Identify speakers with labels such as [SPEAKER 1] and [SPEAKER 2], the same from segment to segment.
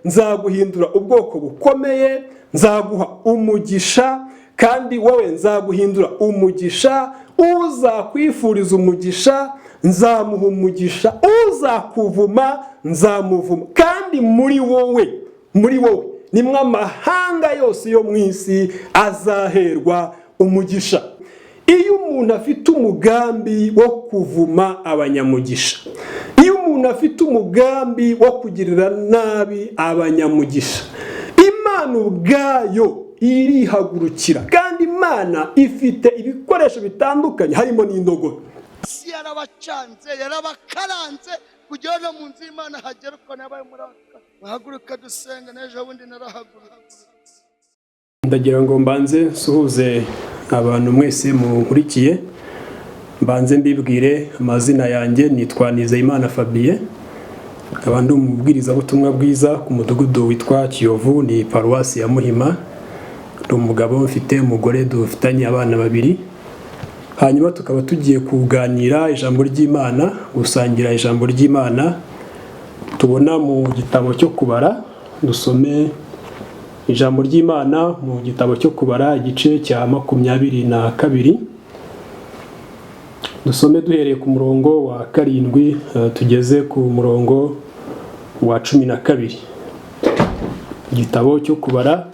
[SPEAKER 1] nzaguhindura ubwoko bukomeye, nzaguha umugisha, kandi wowe nzaguhindura umugisha. Uzakwifuriza umugisha nzamuha umugisha, uzakuvuma nzamuvuma, kandi muri wowe nimwe amahanga yose yo mu isi azaherwa umugisha. Iyo umuntu afite umugambi wo kuvuma abanyamugisha, iyo umuntu afite umugambi wo kugirira nabi abanyamugisha, Imana ubwayo irihagurukira, kandi Imana ifite ibikoresho bitandukanye harimo n'indogobe.
[SPEAKER 2] Isi yarabacanze, yarabakaranze, kugira no mu nzu y'Imana hagera uko nabaye muri aka bahaguruka dusenga. N'ejo bundi narahagurutse.
[SPEAKER 1] Ndagira ngo mbanze nsuhuze abantu mwese munkurikiye, mbanze mbibwire amazina yanjye. Nitwa Nizeyimana Fabien, nkaba ndi umubwirizabutumwa bwiza ku mudugudu witwa Kiyovu, ni paruwasi ya Muhima. Ndi umugabo, mfite umugore, dufitanye abana babiri. Hanyuma tukaba tugiye kuganira ijambo ry'Imana, gusangira ijambo ry'Imana tubona mu gitabo cyo Kubara. Dusome ijambo ry'Imana mu gitabo cyo Kubara, igice cya 22. Dusome duhereye ku murongo wa 7, tugeze ku murongo wa 12. Igitabo cyo Kubara,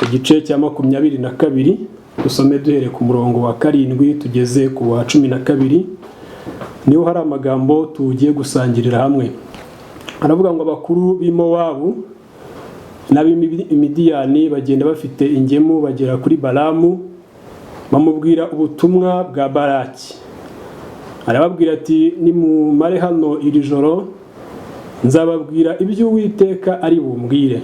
[SPEAKER 1] igice cya 22, dusome duhereye ku murongo wa 7 tugeze ku wa 12, niho hari amagambo tugiye gusangirira hamwe. Aravuga ngo: "Abakuru b'i Mowabu n'ab'Imidiyani bagenda bafite ingemu, bagera kuri Balamu, bamubwira ubutumwa bwa Baraki. Arababwira ati: 'Nimumare hano iri joro, nzababwira ibyo Uwiteka ari bumbwire.'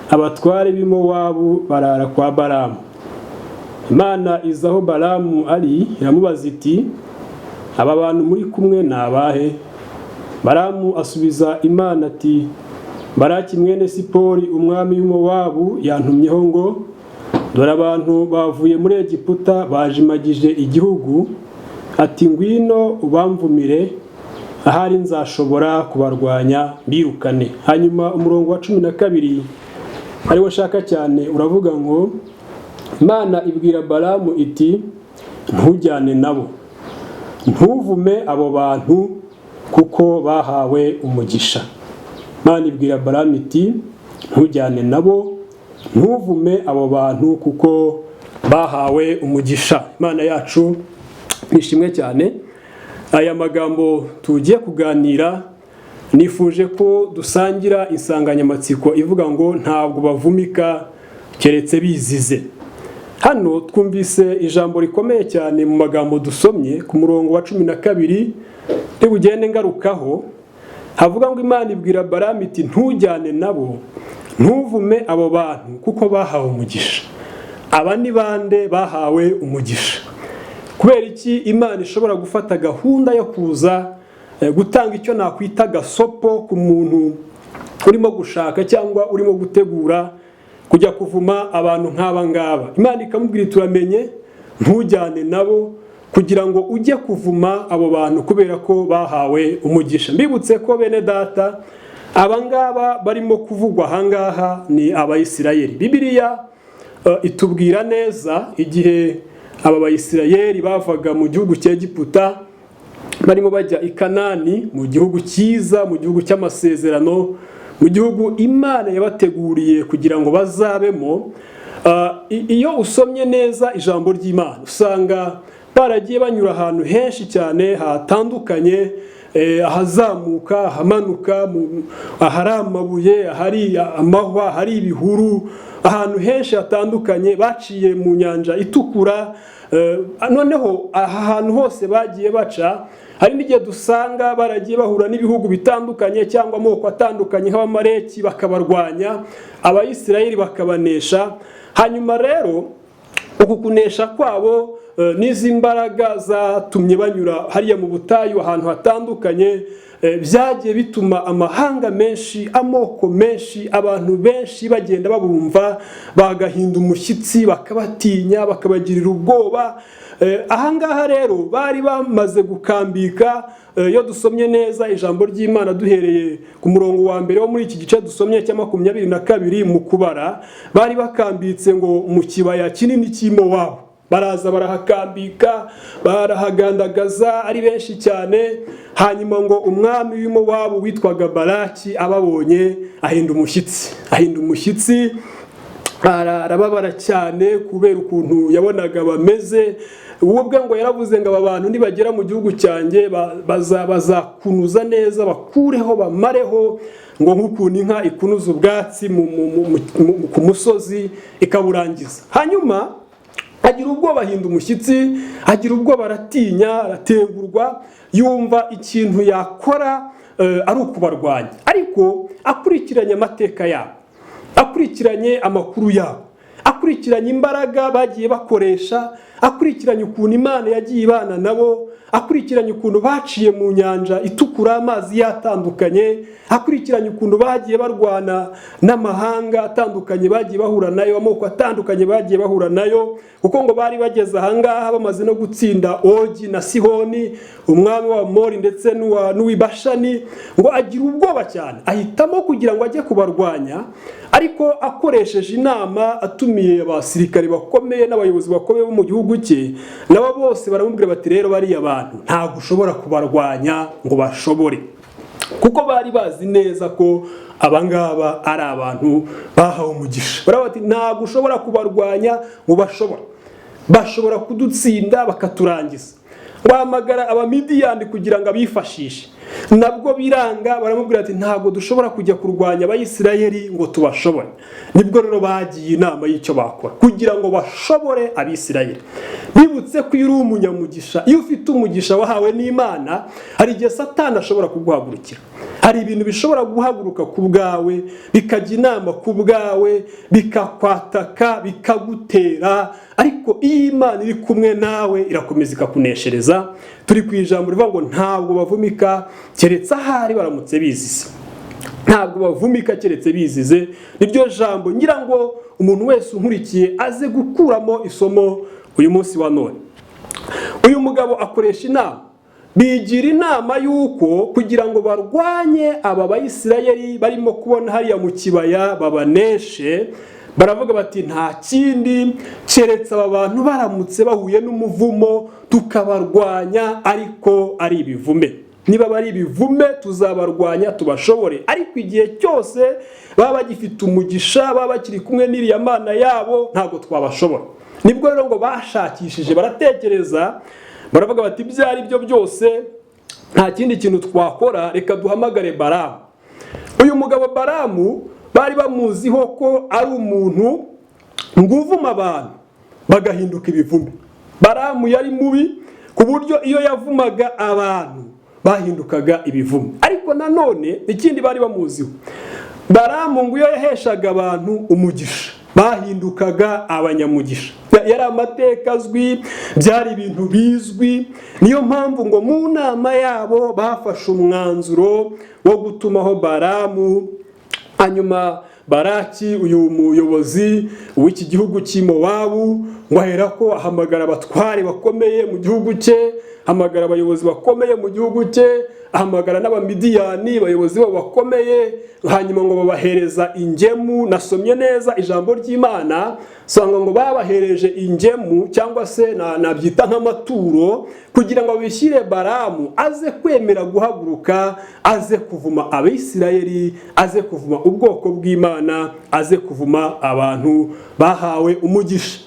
[SPEAKER 1] Abatware b'i Mowabu barara kwa Balamu. Imana iza aho Balamu ari, iramubaza iti: 'Aba bantu muri kumwe ni abahe?' Balamu asubiza Imana ati: 'Baraki mwene Sipori, umwami w'i Mowabu, yantumyeho ngo: Dore abantu bavuye muri Egiputa bajimagije igihugu,' ati: 'Ngwino ubamvumire, ahari nzashobora kubarwanya mbirukane.'" Hanyuma umurongo wa 12 ariwo nshaka cyane, uravuga ngo: "Imana ibwira Balamu iti: 'Ntujyane nabo, ntuvume abo bantu, kuko bahawe umugisha.'" Imana ibwira Balamu iti: "Ntujyane nabo, ntuvume abo bantu, kuko bahawe umugisha." Imana yacu nishimwe cyane. Aya magambo tugiye kuganira, nifuje ko dusangira insanganyamatsiko ivuga ngo: "Ntabwo bavumika keretse bizize." Hano twumvise ijambo rikomeye cyane mu magambo dusomye ku murongo wa 12, bugende ngarukaho, havuga ngo: "Imana ibwira Balamu iti: 'Ntujyane nabo, ntuvume abo bantu, kuko bahawe umugisha.'" Aba ni bande bahawe umugisha? Kubera iki Imana ishobora gufata gahunda yo kuza gutanga icyo nakwita gasopo ku muntu urimo gushaka cyangwa urimo gutegura kujya kuvuma abantu nk'aba ngaba? Imana ikamubwira iti: "Turamenye, ntujyane nabo kugira ngo ujye kuvuma abo bantu, kubera ko bahawe umugisha." Mbibutse ko, bene data, aba ngaba barimo kuvugwa ahangaha ni Abayisirayeli. Bibiliya itubwira neza igihe aba Bayisirayeli bavaga mu gihugu cya Egiputa barimo bajya i Kanani, mu gihugu cyiza, mu gihugu cy'amasezerano, mu gihugu Imana yabateguriye kugira ngo bazabemo. Iyo usomye neza ijambo ry'Imana, usanga baragiye banyura ahantu henshi cyane hatandukanye, ahazamuka, ahamanuka, ahari amabuye, ahari amahwa, ahari ibihuru, ahantu henshi hatandukanye. Baciye mu Nyanja Itukura. Noneho aha hantu hose bagiye baca, hari n'igihe dusanga baragiye bahura n'ibihugu bitandukanye cyangwa amoko atandukanye nk'Abamareki, bakabarwanya, Abayisirayeli bakabanesha. Hanyuma rero uku kunesha kwabo n'izi mbaraga zatumye banyura hariya mu butayu ahantu hatandukanye, byagiye bituma amahanga menshi, amoko menshi, abantu benshi bagenda babumva bagahinda umushyitsi, bakabatinya, bakabagirira ubwoba. Ahangaha rero bari bamaze gukambika. Iyo dusomye neza ijambo ry'Imana, duhereye ku murongo wa mbere wo muri iki gice dusomye cya 22 mu Kubara, bari bakambitse ngo mu kibaya kinini cy'Imowabu. Baraza barahakambika, barahagandagaza ari benshi cyane. Hanyuma ngo umwami w'Imowabu witwaga Baraki ababonye ahinda umushyitsi, ahinda umushyitsi, arababara cyane kubera ukuntu yabonaga bameze. Uwo ubwe ngo yaravuze ngo: "Aba bantu nibagera mu gihugu cyanjye bazakunuza neza, bakureho, bamareho," ngo nk'ukuntu inka ikunuza ubwatsi ku musozi ikaburangiza. Hanyuma agira ubwoba, ahinda umushyitsi, agira ubwoba, aratinya, aratengurwa, yumva ikintu yakora ari ukubarwanya. Ariko akurikiranye amateka yabo, akurikiranye amakuru yabo, akurikiranye imbaraga bagiye bakoresha, akurikiranye ukuntu Imana yagiye ibana nabo, akurikiranye ukuntu baciye mu Nyanja Itukura amazi yatandukanye, akurikiranye ukuntu bagiye barwana n'amahanga atandukanye bagiye bahura nayo, amoko atandukanye bagiye bahura nayo, kuko ngo bari bageze ahangaha bamaze no gutsinda Ogi na Sihoni, umwami w'Abamori ndetse n'uw'Ibashani. Ngo agira ubwoba cyane, ahitamo kugira ngo ajye kubarwanya, ariko akoresheje inama, atumiye abasirikare bakomeye n'abayobozi bakomeye bo mu gihugu cye. Nabo bose baramubwira bati: "Rero bariya bantu ntabwo ushobora kubarwanya ngo bashobore," kuko bari bazi neza ko abangaba ari abantu bahawe umugisha. Baravuga bati: "Ntabwo ushobora kubarwanya ngo bashobore, bashobora kudutsinda bakaturangiza." Wahamagara Abamidiyani kugira ngo abifashishe, nabwo biranga. Baramubwira ati: "Ntabwo dushobora kujya kurwanya Abayisirayeli ngo tubashobore." Nibwo rero bagiye inama y'icyo bakora kugira ngo bashobore Abisirayeli. Bibutse ko iyo uri umunyamugisha, iyo ufite umugisha wahawe n'Imana, hari igihe Satani ashobora kuguhagurukira. Hari ibintu bishobora guhaguruka ku bwawe, bikajya inama ku bwawe, bikakwataka, bikagutera, ariko iyo Imana iri kumwe nawe irakomeza ikakuneshereza. Turi ku ijambo rivuga ngo ntabwo bavumika keretse ahari baramutse bizize. Ntabwo bavumika keretse bizize, niryo jambo ngira ngo umuntu wese unkurikiye aze gukuramo isomo uyu munsi wa none. Uyu mugabo akoresha inama, bigira inama y'uko kugira ngo barwanye aba Bayisirayeli barimo kubona hariya mu kibaya, babaneshe, baravuga bati: "Nta kindi keretse aba bantu baramutse bahuye n'umuvumo, tukabarwanya ariko ari ibivume. Niba bari ibivume tuzabarwanya tubashobore, ariko igihe cyose baba bagifite umugisha, baba bakiri kumwe n'iriya Mana yabo, ntabwo twabashobora." Nibwo rero ngo bashakishije, baratekereza, baravuga bati: "Ibyo ari byo byose nta kindi kintu twakora, reka duhamagare Baramu." Uyu mugabo Baramu bari bamuziho ko ari umuntu ngo uvuma abantu bagahinduka ibivume. Baramu yari mubi ku buryo iyo yavumaga abantu bahindukaga ibivume. Ariko nanone ikindi bari bamuziho, Baramu ngo iyo yaheshaga abantu umugisha bahindukaga abanyamugisha. Yari amateka azwi, byari ibintu bizwi. Niyo mpamvu ngo mu nama yabo bafashe umwanzuro wo gutumaho Baramu. Hanyuma Baraki, uyu muyobozi w'iki gihugu cy'Imowabu, ngo aherako ahamagara abatware bakomeye mu gihugu cye, ahamagara abayobozi bakomeye mu gihugu cye, ahamagara n'Abamidiyani, abayobozi babo bakomeye. Hanyuma ngo babahereza ingemu. Nasomye neza ijambo ry'Imana, usanga ngo babahereje ingemu cyangwa se nabyita nk'amaturo, kugira ngo babishyire Baramu aze kwemera guhaguruka, aze kuvuma Abisirayeli, aze kuvuma ubwoko bw'Imana, aze kuvuma abantu bahawe umugisha.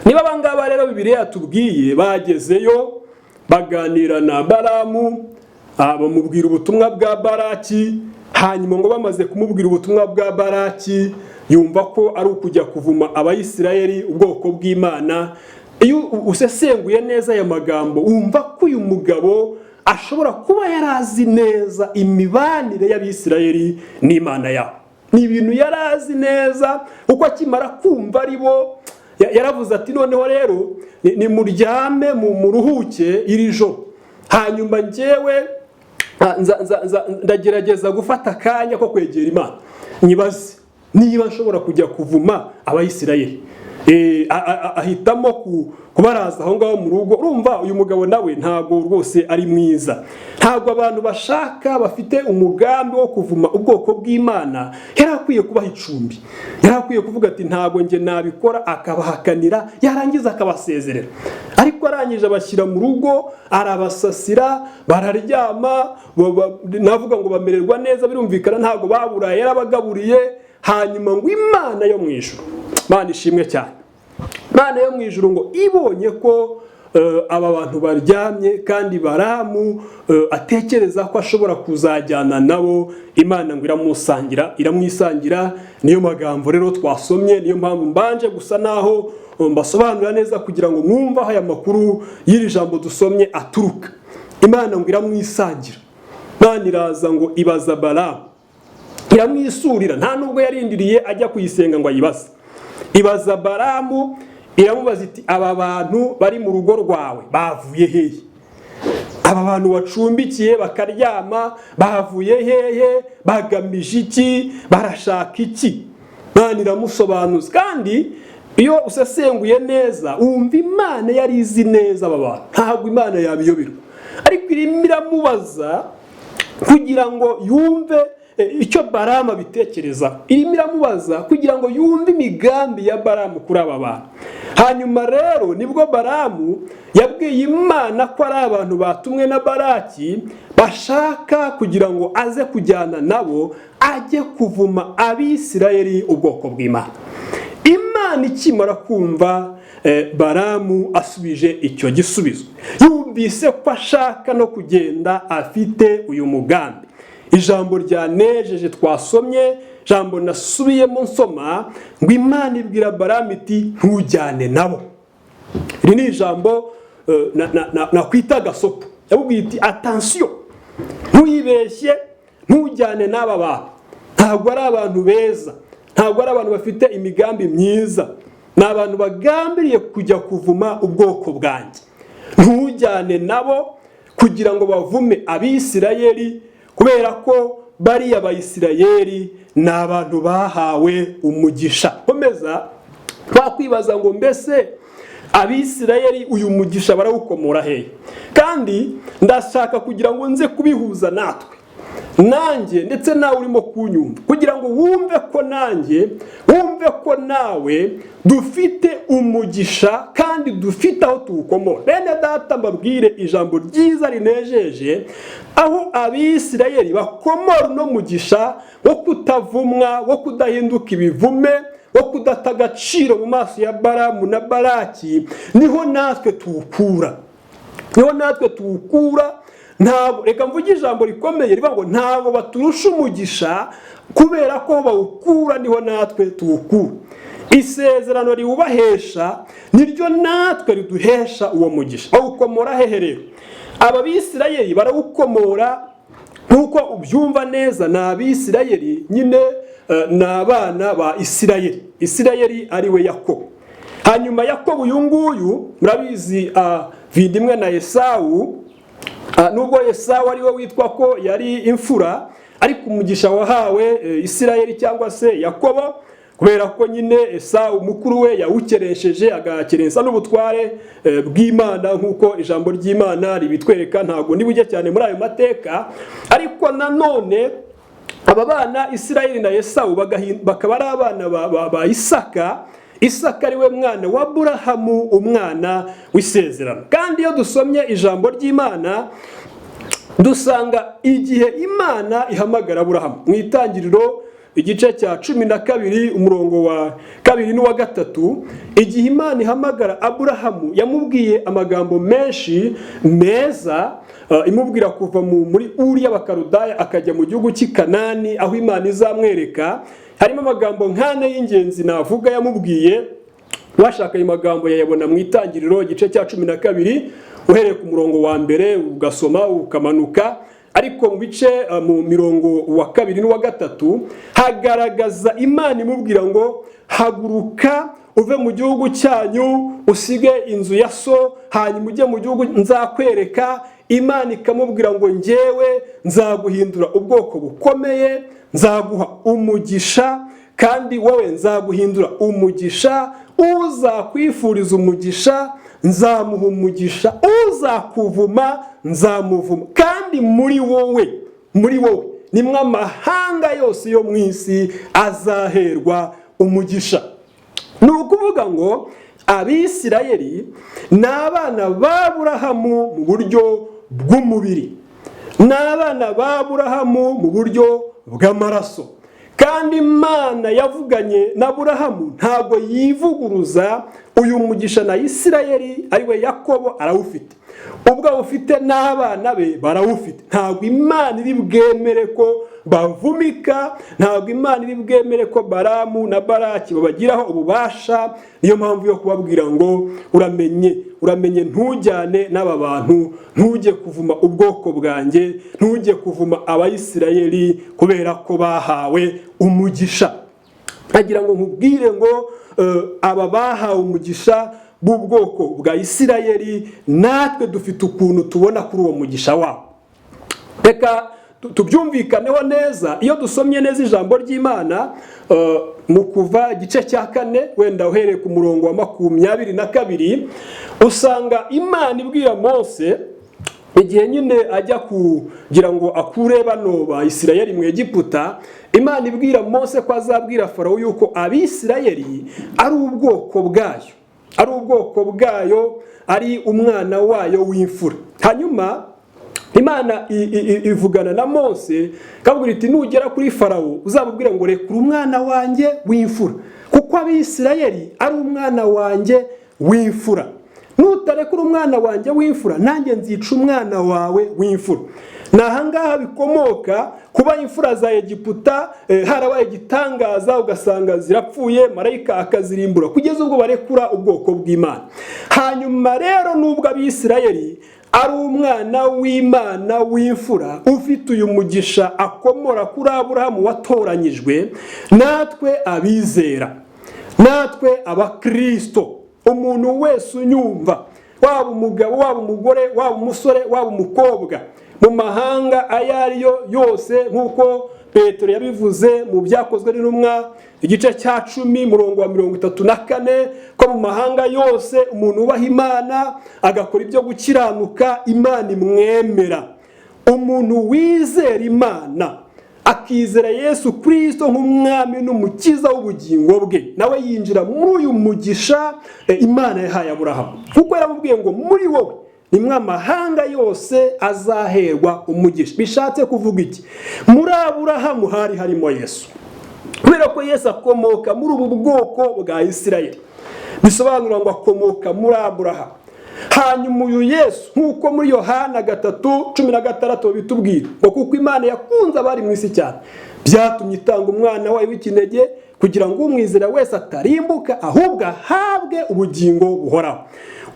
[SPEAKER 1] Niba abangaba rero Bibiliya yatubwiye bagezeyo, baganira na Baramu, bamubwira ubutumwa bwa Baraki. Hanyuma ngo bamaze kumubwira ubutumwa bwa Baraki, yumva ko ari ukujya kuvuma Abayisirayeli, ubwoko bw'Imana. Iyo usesenguye neza aya magambo, wumva ko uyu mugabo ashobora kuba yari azi neza imibanire y'Abisirayeli n'Imana yabo. Ni ibintu yari azi neza, kuko akimara kumva ari bo, yaravuze ati: "Noneho rero nimuryame muruhuke iri joro, hanyuma njyewe ndagerageza gufata akanya ko kwegera Imana, nyibaze niba nshobora kujya kuvuma Abayisirayeli." Ahitamo kubaraza aho ngaho mu rugo. Urumva uyu mugabo nawe ntabwo rwose ari mwiza. Ntabwo abantu bashaka bafite umugambi wo kuvuma ubwoko bw'Imana yari akwiye kubaha icumbi. Yari akwiye kuvuga ati: "Ntabwo njye nabikora," akabahakanira, yarangiza akabasezerera. Ariko arangije abashyira mu rugo, arabasasira, bararyama, navuga ngo bamererwa neza. Birumvikana ntabwo baburaye, yarabagaburiye. Hanyuma ngo Imana yo mu ijuru, Imana ishimwe cyane, Imana yo mu ijuru ngo ibonye ko aba bantu baryamye kandi Baramu atekereza ko ashobora kuzajyana nabo, Imana ngo iramusangira, iramwisangira. Niyo magambo rero twasomye. Niyo mpamvu mbanje gusa naho mbasobanurira neza kugira ngo mwumve aho aya makuru y'iri jambo dusomye aturuka. Imana ngo iramwisangira. Imana iraza ngo ibaza Baramu, iramwisurira. Nta nubwo yarindiriye ajya kuyisenga ngo ayibaze. Ibaza Baramu, iramubaza iti: "Aba bantu bari mu rugo rwawe bavuye hehe? Aba bantu wacumbikiye bakaryama bavuye hehe? Bagamije iki? Barashaka iki?" Imana iramusobanuza. Kandi iyo usesenguye neza wumva Imana yari izi neza aba bantu, ntabwo Imana yabiyoberwa. Ariko irimo iramubaza kugira ngo yumve icyo Baramu abitekereza. Irimo iramubaza kugira ngo yumve imigambi ya Baramu kuri aba bantu. Hanyuma rero nibwo Baramu yabwiye Imana ko ari abantu batumwe na Baraki, bashaka kugira ngo aze kujyana nabo, ajye kuvuma Abisirayeli, ubwoko bw'Imana. Imana ikimara kumva Baramu asubije icyo gisubizo, yumvise ko ashaka no kugenda afite uyu mugambi, ijambo ryanejeje twasomye, ijambo nasubiyemo nsoma, ngo Imana ibwira Baramu iti: "Ntujyane nabo." Iri ni ijambo nakwita gasopo. Yamubwiye iti: "Attention, ntuyibeshye, ntujyane n'aba bantu. Ntabwo ari abantu beza, ntabwo ari abantu bafite imigambi myiza, ni abantu bagambiriye kujya kuvuma ubwoko bwanjye. Ntujyane nabo kugira ngo bavume Abisirayeli, kubera ko bariya Bayisirayeli ni abantu bahawe umugisha." Komeza twakwibaza ngo: mbese Abisirayeli uyu mugisha barawukomora hehe? Kandi ndashaka kugira ngo nze kubihuza natwe, nanjye ndetse nawe urimo kunyumva, kugira ngo wumve ko nanjye, wumve ko nawe dufite umugisha kandi dufite aho tuwukomora. Bene data, mbabwire ijambo ryiza rinejeje: aho Abisirayeli bakomora uno mugisha wo kutavumwa, wo kudahinduka ibivume, wo kudata agaciro mu maso ya Baramu na Baraki, niho natwe tuwukura, niho natwe tuwukura. Ntabwo, reka mvuge ijambo rikomeye rivuga ngo ntabwo baturusha umugisha, kubera ko bawukura niho natwe tuwukura. Isezerano riwubahesha niryo natwe riduhesha uwo mugisha. Bawukomora hehe rero? Aba Bisirayeli barawukomora nk'uko ubyumva neza, ni Abisirayeli nyine, ni abana ba Isirayeli, Isirayeli ari we Yakobo. Hanyuma Yakobo uyu nguyu murabizi vindimwe na Esawu. Nubwo Esawu ari we witwa ko yari imfura, ariko umugisha wahawe Isirayeli cyangwa se Yakobo, kubera ko nyine Esawu mukuru we yawukeresheje, agakerensa n'ubutware bw'Imana nk'uko ijambo ry'Imana ribitwereka. Ntabwo niba ujya cyane muri ayo mateka, ariko nanone aba bana Isirayeli na Esawu bakaba ari abana ba Isaka. Isaka ari we mwana wa Aburahamu, umwana w'isezerano. Kandi iyo dusomye ijambo ry'Imana dusanga igihe Imana ihamagara Aburahamu mu Itangiriro igice cya 12 umurongo wa 2 n'uwa 3, igihe Imana ihamagara Aburahamu yamubwiye amagambo menshi meza, imubwira kuva muri Uri y'Abakarudaya akajya mu gihugu cy'i Kanani aho Imana izamwereka. Harimo amagambo nk'ane y'ingenzi navuga yamubwiye. Washaka ayo magambo yayabona mu Itangiriro igice cya 12, uhereye ku murongo wa 1 ugasoma ukamanuka. Ariko mu bice mu mirongo wa 2 n'uwa 3 hagaragaza Imana imubwira ngo: "Haguruka uve mu gihugu cyanyu, usige inzu ya so, hanyuma ujye mu gihugu nzakwereka." Imana ikamubwira ngo: "Njyewe nzaguhindura ubwoko bukomeye, nzaguha umugisha, kandi wowe nzaguhindura umugisha." Uzakwifuriza umugisha nzamuha umugisha, uzakuvuma nzamuvuma, kandi muri wowe nimwe amahanga yose yo mu isi azaherwa umugisha. Ni ukuvuga ngo Abisirayeli ni abana ba Burahamu mu buryo bw'umubiri, ni abana ba Burahamu mu buryo bw'amaraso. Kandi Imana yavuganye na Burahamu ntabwo yivuguruza. Uyu mugisha na Isirayeli, ariwe Yakobo, arawufite, ubwo awufite n'abana be barawufite. Ntabwo Imana iri bwemere ko bavumika, ntabwo Imana iri bwemere ko Baramu na Baraki babagiraho ububasha. Niyo mpamvu yo kubabwira ngo: "Uramenye, uramenye, ntujyane n'aba bantu, ntujye kuvuma ubwoko bwanjye, ntujye kuvuma Abayisirayeli, kubera ko bahawe umugisha." Agira ngo nkubwire ngo aba bahawe umugisha b'ubwoko bwa Isirayeli, natwe dufite ukuntu tubona kuri uwo mugisha wabo. Reka tubyumvikaneho neza. Iyo dusomye neza ijambo ry'Imana mu Kuva igice cya 4, wenda uhereye ku murongo wa 22, usanga Imana ibwira Mose igihe nyine ajya kugira ngo akure bano ba Isirayeli mu Egiputa. Imana ibwira Mose ko azabwira Farawo yuko Abisirayeli ari ubwoko bwayo, ari ubwoko bwayo, ari umwana wayo w'imfura. Hanyuma Imana ivugana na Mose, ikabwira iti: "Nugera kuri Farawo uzamubwira ngo rekura umwana wanjye w'imfura, kuko Abisirayeli ari umwana wanjye w'imfura. Nutarekura umwana wanjye w'imfura, nanjye nzica umwana wawe w'imfura." Ni ahangaha bikomoka kuba imfura za Egiputa harabaye igitangaza, ugasanga zirapfuye, marayika akazirimbura kugeza ubwo barekura ubwoko bw'Imana. Hanyuma rero, nubwo Abisirayeli ari umwana w'Imana w'imfura, ufite uyu mugisha akomora kuri Aburahamu watoranyijwe, natwe abizera, natwe Abakirisito, umuntu wese unyumva, waba umugabo, waba umugore, waba umusore, waba umukobwa, mu mahanga ayo ari yo yose, nk'uko Petero yabivuze mu Byakozwe n'Intumwa igice cya 10, murongo wa 34, ko mu mahanga yose umuntu wubaha Imana agakora ibyo gukiranuka, Imana imwemera. Umuntu wizera Imana, akizera Yesu Kirisito nk'umwami n'umukiza w'ubugingo bwe, nawe yinjira muri uyu mugisha Imana yahaye Aburahamu, kuko yaramubwiye ngo: "Muri wowe nimwe amahanga yose azaherwa umugisha." Bishatse kuvuga iki? Muri Aburahamu hari harimo Yesu, kubera ko Yesu akomoka muri ubu bwoko bwa Isirayeli, bisobanura ngo akomoka muri Aburahamu. Hanyuma uyu Yesu, nk'uko muri Yohana 3:16 bitubwira ngo: "Kuko Imana yakunze abari mu isi cyane, byatumye itanga umwana wayo w'ikinege, kugira ngo umwizera wese atarimbuka, ahubwo ahabwe ubugingo buhoraho."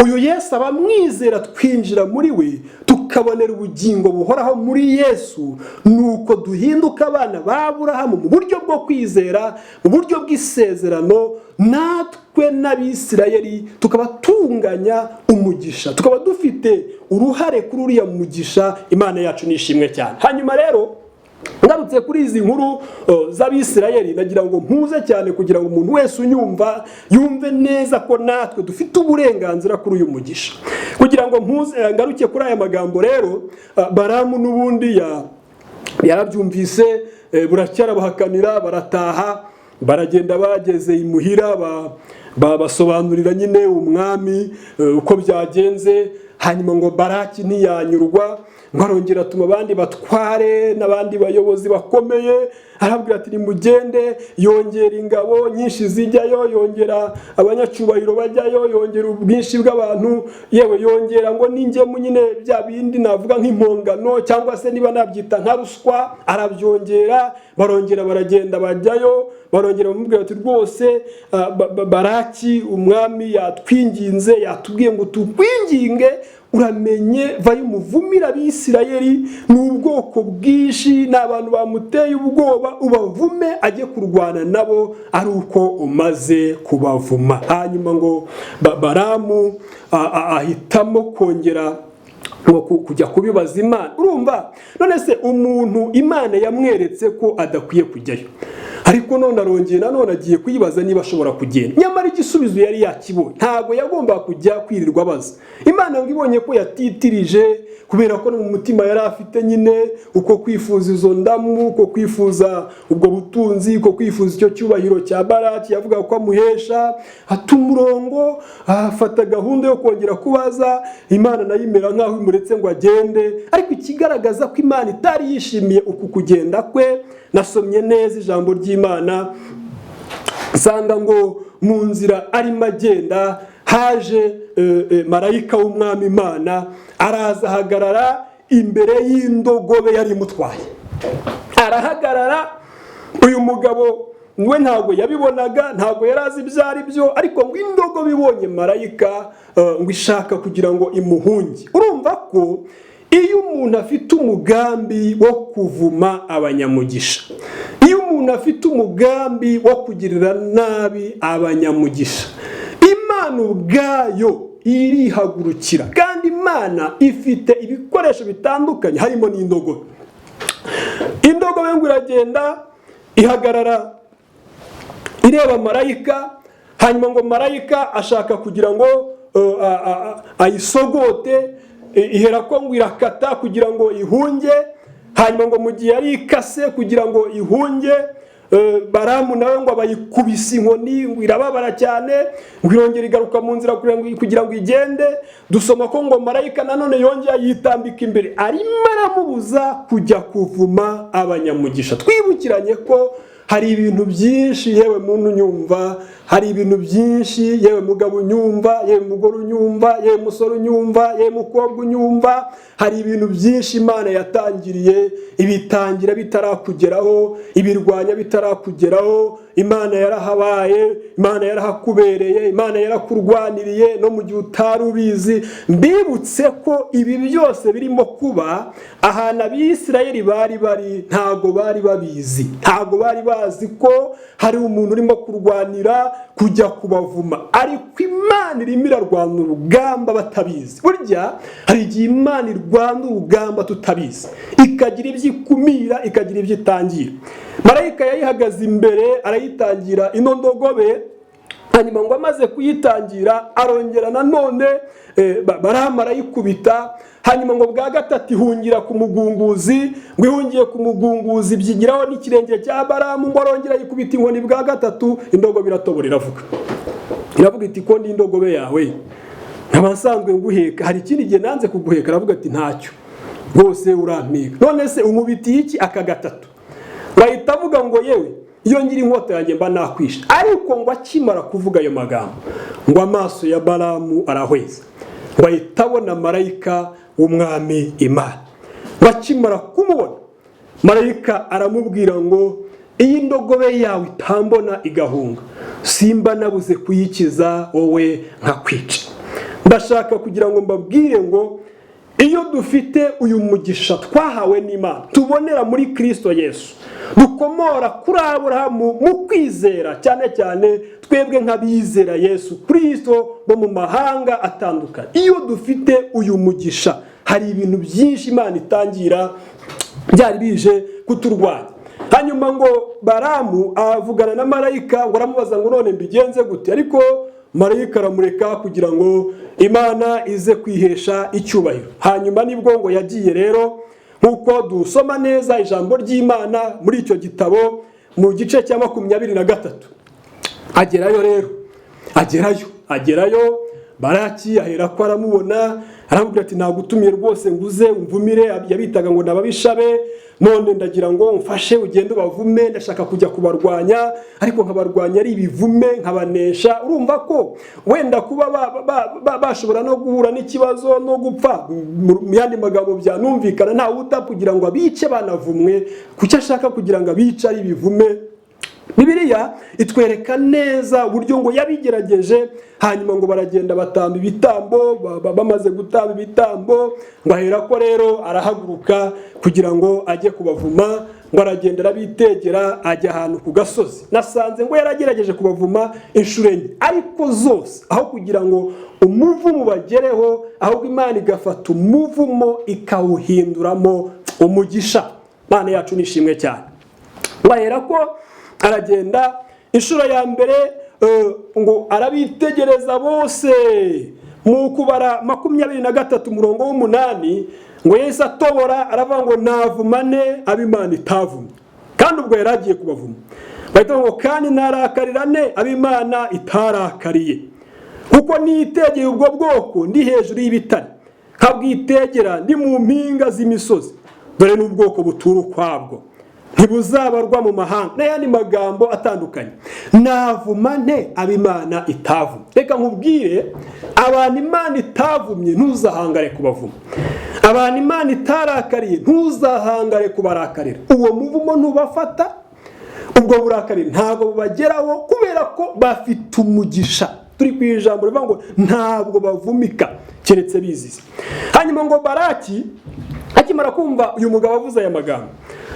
[SPEAKER 1] Uyu Yesu, abamwizera twinjira muri we, tukabonera ubugingo buhoraho muri Yesu. Nuko duhinduka abana ba Aburahamu mu buryo bwo kwizera, mu buryo bw'isezerano, natwe n'Abisirayeli tukaba tunganya umugisha, tukaba dufite uruhare kuri uriya mugisha. Imana yacu nishimwe cyane. Hanyuma rero, ngarutse kuri izi nkuru z'Abisirayeli, nagira ngo mpuze cyane kugira ngo umuntu wese unyumva yumve neza ko natwe dufite uburenganzira kuri uyu mugisha. Kugira ngo mpuze, ngaruke kuri aya magambo rero, Baramu n'ubundi yarabyumvise, buracyarabahakanira, barataha, baragenda. Bageze imuhira basobanurira nyine umwami uko byagenze. Hanyuma ngo Baraki ntiyanyurwa, ngo arongera atuma abandi batware n'abandi bayobozi bakomeye, arabwira ati: "Nimugende." Yongera ingabo nyinshi zijyayo, yongera abanyacyubahiro bajyayo, yongera ubwinshi bw'abantu, yewe yongera ngo n'ingemu nyine, bya bindi navuga nk'impongano cyangwa se niba nabyita nka ruswa, arabyongera. Barongera baragenda, bajyayo, barongera bamubwira bati: "Rwose Baraki, umwami yatwinginze, yatubwiye ngo tukwinginge, uramenye vayo umuvumire Abisirayeli, ni ubwoko bwinshi, ni abantu bamuteye ubwoba, ubavume, ajye kurwana nabo ari uko umaze kubavuma." Hanyuma ngo Baramu ahitamo kongera ngo kujya kubibaza Imana. Urumva none se, umuntu Imana yamweretse ko adakwiye kujyayo, Ariko none arongeye nanone agiye kuyibaza niba ashobora kugenda, nyamara igisubizo yari yakibonye. Ntabwo yagombaga kujya kwirirwa abaza Imana. Ngo ibonye ko yatitirije, kubera ko no mu mutima yari afite nyine uko kwifuza izo ndamu, uko kwifuza ubwo butunzi, uko kwifuza icyo cyubahiro cya Baraki yavuga ko amuhesha, ata umurongo, afata gahunda yo kongera kubaza Imana. Nayo imera nk'aho imuretse ngo agende. Ariko ikigaragaza ko Imana itari yishimiye uku kugenda kwe, nasomye neza ijambo ry'Imana, nsanga ngo mu nzira arimo agenda haje marayika w'Umwami Imana, araza ahagarara imbere y'indogobe yari imutwaye. Arahagarara. Uyu mugabo we ntabwo yabibonaga, ntabwo yari azi ibyo ari byo, ariko ngo indogobe ibonye marayika ngo ishaka kugira ngo imuhunge. Urumva ko iyo umuntu afite umugambi wo kuvuma abanyamugisha, iyo umuntu afite umugambi wo kugirira nabi abanyamugisha, Imana ubwayo irihagurukira. Kandi Imana ifite ibikoresho bitandukanye, harimo n'indogobe. Indogobe ngo iragenda ihagarara ireba marayika. Hanyuma ngo marayika ashaka kugira ngo ayisogote, ihera ko ngo irakata kugira ngo ihunge. Hanyuma ngo mu gihe yari ikase kugira ngo ihunge, Baramu nawe ngo abayikubise inkoni, ngo irababara cyane, ngo irongera igaruka mu nzira kugira ngo igende. Dusoma ko ngo marayika nanone yongeye yitambika imbere, arimo aramubuza kujya kuvuma abanyamugisha. Twibukiranye ko hari ibintu byinshi, yewe muntu unyumva, hari ibintu byinshi, yewe mugabo unyumva, yewe mugore unyumva, yewe musore unyumva, yewe mukobwa unyumva, hari ibintu byinshi Imana yatangiriye, ibitangira bitarakugeraho, ibirwanya bitarakugeraho. Imana yarahabaye, Imana yarahakubereye, Imana yarakurwaniriye no mu gihe utari ubizi. Mbibutse ko ibi byose birimo kuba ahantu Abisirayeli bari bari, ntabwo bari babizi, ntabwo bari bazi ko hari umuntu urimo kurwanira kujya kubavuma. Ariko Imana irimo irarwana urugamba batabizi. Burya hari igihe Imana irwana urugamba tutabizi, ikagira ibyo ikumira, ikagira ibyo itangira. Marayika yayihagaze imbere, arayitangira ino ndogobe. Hanyuma ngo amaze kuyitangira, arongera nanone Baramu arayikubita. Hanyuma ngo bwa gatatu ihungira ku mugunguzi. Ngo ihungiye ku mugunguzi byigiraho n'ikirenge cya Baramu. Ngo arongera ayikubita inkoni bwa gatatu, indogobe iratobora, iravuga. Iravuga iti: "Ko ndi indogobe yawe, nkaba nsanzwe nguheka, hari ikindi gihe nanze kuguheka?" Aravuga ati: "Ntacyo rwose, urampeka. None se unkubitiye iki aka gatatu?" Bahita avuga ngo: "Yewe, iyo ngira inkota yanjye mba nakwishe." Ariko ngo akimara kuvuga ayo magambo, ngo amaso ya Baramu arahweza, ngo ahita abona marayika w'Umwami Imana. Ngo akimara kumubona, marayika aramubwira ngo: "Iyi ndogobe yawe itambona igahunga, simba nabuze kuyikiza, wowe nkakwica." Ndashaka kugira ngo mbabwire ngo iyo dufite uyu mugisha twahawe n'Imana, tubonera muri Kirisito Yesu, dukomora kuri Aburahamu mu kwizera, cyane cyane twebwe nk'abizera Yesu Kirisito bo mu mahanga atandukanye, iyo dufite uyu mugisha, hari ibintu byinshi Imana itangira byari bije kuturwanya. Hanyuma ngo Baramu avugana na marayika, ngo aramubaza ngo: "None mbigenze gute?" Ariko marayika aramureka kugira ngo Imana ize kwihesha icyubahiro. Hanyuma nibwo ngo yagiye rero, nk'uko dusoma neza ijambo ry'Imana muri icyo gitabo mu gice cya 23. Agerayo rero, agerayo, agerayo, Baraki ahera ko aramubona, aramubwira ati: "Nagutumiye rwose ngo uze umvumire." Yabitaga ngo nababisha be. "None ndagira ngo umfashe ugende ubavume. Ndashaka kujya kubarwanya, ariko nkabarwanya ari ibivume, nkabanesha." Urumva ko wenda kuba bashobora no guhura n'ikibazo no gupfa, mu yandi magambo byanumvikana, ntawe uta kugira ngo abice banavumwe. Kuki ashaka kugira ngo abice ari ibivume? Bibiliya itwereka neza uburyo ngo yabigerageje. Hanyuma ngo baragenda batamba ibitambo. Bamaze gutamba ibitambo, ngo ahera ko rero arahaguruka kugira ngo ajye kubavuma. Ngo aragenda, arabitegera, ajya ahantu ku gasozi. Nasanze ngo yaragerageje kubavuma inshuro enye, ariko zose aho kugira ngo umuvumo ubagereho, ahubwo Imana igafata umuvumo ikawuhinduramo umugisha. Imana yacu nishimwe cyane. Ngo ahera ko Aragenda inshuro ya mbere, ngo arabitegereza bose. Mu Kubara 23 umurongo w'8, ngo yahise atobora aravuga ngo: "Navuma nte abo Imana itavumye?" Kandi ubwo yari agiye kubavuma. Bahita ngo: "Kandi narakarira nte abo Imana itarakariye? Kuko nitegeye ubwo bwoko ndi hejuru y'ibitare, nkabwitegera ndi mu mpinga z'imisozi. Dore n'ubwoko butura ukwabwo, ntibuzabarwa mu mahanga," n'ayandi magambo atandukanye. Navuma nte abo Imana itavumye? Reka nkubwire, abantu Imana itavumye ntuzahangare kubavuma, abantu Imana itarakariye ntuzahangare kubarakarira. Uwo muvumo ntubafata, ubwo burakari ntabwo bubageraho, kubera ko bafite umugisha. Turi ku ijambo rivuga ngo ntabwo bavumika keretse bizize. Hanyuma ngo Baraki akimara kumva uyu mugabo avuze aya magambo,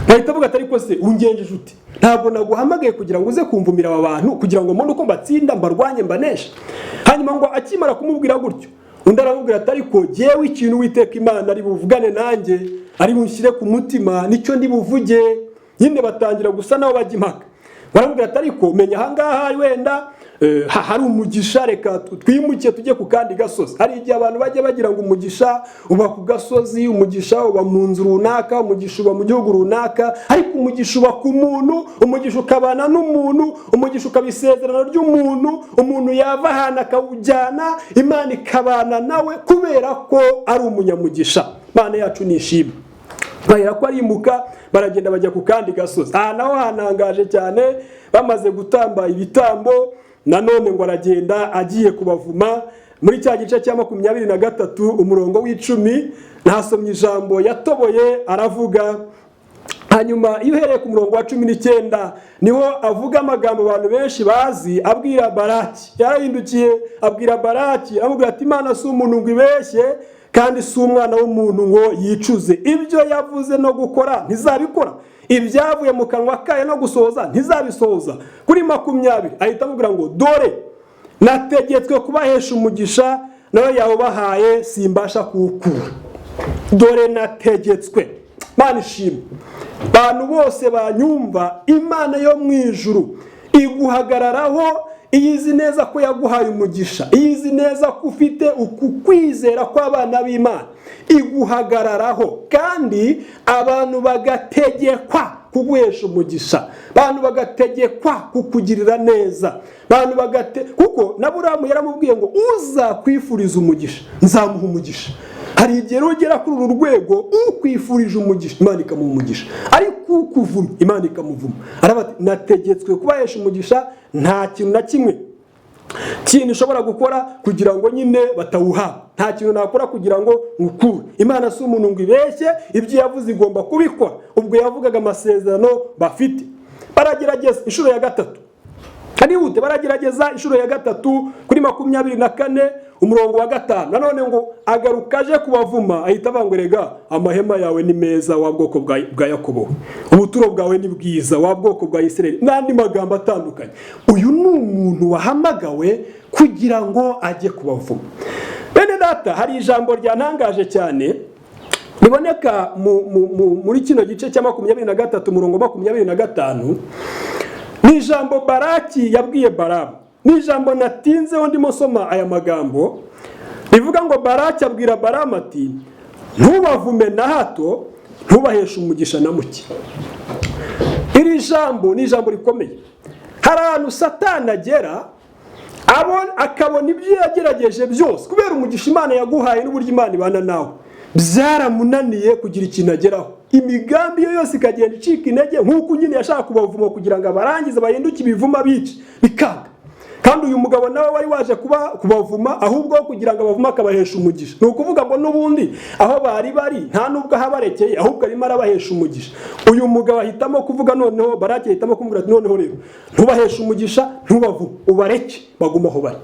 [SPEAKER 1] bahita avuga ati: "Ariko se ungenjeje ute? Ntabwo naguhamagaye kugira ngo uze kumvumira aba bantu, kugira ngo mbone uko mbatsinda, mbarwanye, mbaneshe." Hanyuma ngo akimara kumubwira gutyo, undi aramubwira ati: "Ariko jyewe ikintu Witeka Imana ari buvugane nanjye, ari bunshyire ku mutima, nicyo ndi buvuge." Nyine batangira gusa nabo bajya impaka. Baramubwira ati: "Ariko menya ahangaha wenda hari umugisha, reka twimuke tujye ku kandi gasozi." Hari igihe abantu bajya bagira ngo umugisha uba ku gasozi, umugisha uba mu nzu runaka, umugisha uba mu gihugu runaka, ariko umugisha uba ku muntu, umugisha ukabana n'umuntu, umugisha ukaba isezerano ry'umuntu. Umuntu yava ahantu akawujyana, Imana ikabana nawe kubera ko ari umunyamugisha. Imana yacu nishimwe. Bahera ko arimuka, baragenda bajya ku kandi gasozi. Aha naho hanangaje cyane. Bamaze gutamba ibitambo, nanone ngo aragenda agiye kubavuma. Muri cya gice cya 23 umurongo w'10 ntasomye ijambo yatoboye aravuga. Hanyuma iyo uhereye ku murongo wa 19 niho avuga amagambo abantu benshi bazi, abwira Baraki. Yarahindukiye abwira Baraki, amubwira ati: "Imana si umuntu ngo ibeshye, kandi si umwana w'umuntu ngo yicuze. Ibyo yavuze no gukora ntizabikora? Ibyavuye mu kanwa kayo no gusohoza ntizabisohoza?" Kuri 20 ahita amubwira ngo: "Dore nategetswe kubahesha umugisha, nawe yawubahaye, simbasha kuwukura. Dore nategetswe." Mana ishimwe. Abantu bose banyumva, Imana yo mu ijuru iguhagararaho iyo izi neza ko yaguhaye umugisha, iyo izi neza ko ufite uku kwizera kw'abana b'Imana, iguhagararaho kandi abantu bagategekwa kuguhesha umugisha, abantu bagategekwa kukugirira neza, abantu bagate kuko na Buramu yaramubwiye ngo: "Uzakwifuriza umugisha nzamuha umugisha." Hari igihe rero ugera kuri uru rwego, ukwifurije umugisha Imana ikamuha umugisha, ariko ukuvuma Imana ikamuvuma. Aravuga ati: "Nategetswe kubahesha umugisha, nta kintu na kimwe kintu ushobora gukora kugira ngo nyine batawuhabwa, nta kintu nakora kugira ngo ngukure. Imana si umuntu ngo ibeshye, ibyo yavuze igomba kubikora." Ubwo yavugaga amasezerano bafite. Baragerageza inshuro ya gatatu, kanihute. Baragerageza inshuro ya gatatu kuri 24 umurongo wa 5. Nanone ngo agaruka aje kubavuma, ahita avuga ngo: "Rega amahema yawe ni meza, wa bwoko bwa Yakobo, ubuturo bwawe ni bwiza, wa bwoko bwa Isirayeli," n'andi magambo atandukanye. Uyu ni umuntu wahamagawe kugira ngo ajye kubavuma. Bene data, hari ijambo ryantangaje cyane riboneka muri kino gice cya 23 umurongo 25. Ni ijambo Baraki yabwiye Baramu, ni ijambo natinzeho ndimo soma aya magambo, rivuga ngo Baraki abwira Baramu ati: "Ntubavume na hato, ntubaheshe umugisha na muke." Iri jambo ni ijambo rikomeye. Hari ahantu Satani agera akabona ibyo yagerageje byose, kubera umugisha Imana yaguhaye n'uburyo Imana ibana nawe, byaramunaniye kugira ikintu ageraho, imigambi ye yose ikagenda icika intege, nk'uko nyine yashaka kubavuma kugira ngo abarangize bahinduke ibivuma bice, bikanga. Kandi uyu mugabo nawe wari waje kuba kubavuma, ahubwo kugira ngo abavume akabahesha umugisha. Ni ukuvuga ngo n'ubundi aho bari bari nta nubwo ahabarekeye, ahubwo arimo arabahesha umugisha. Uyu mugabo ahitamo kuvuga noneho, Baraki ahitamo kumubwira ati: "Noneho rero ntubaheshe umugisha, ntubavume, ubareke bagume aho bari."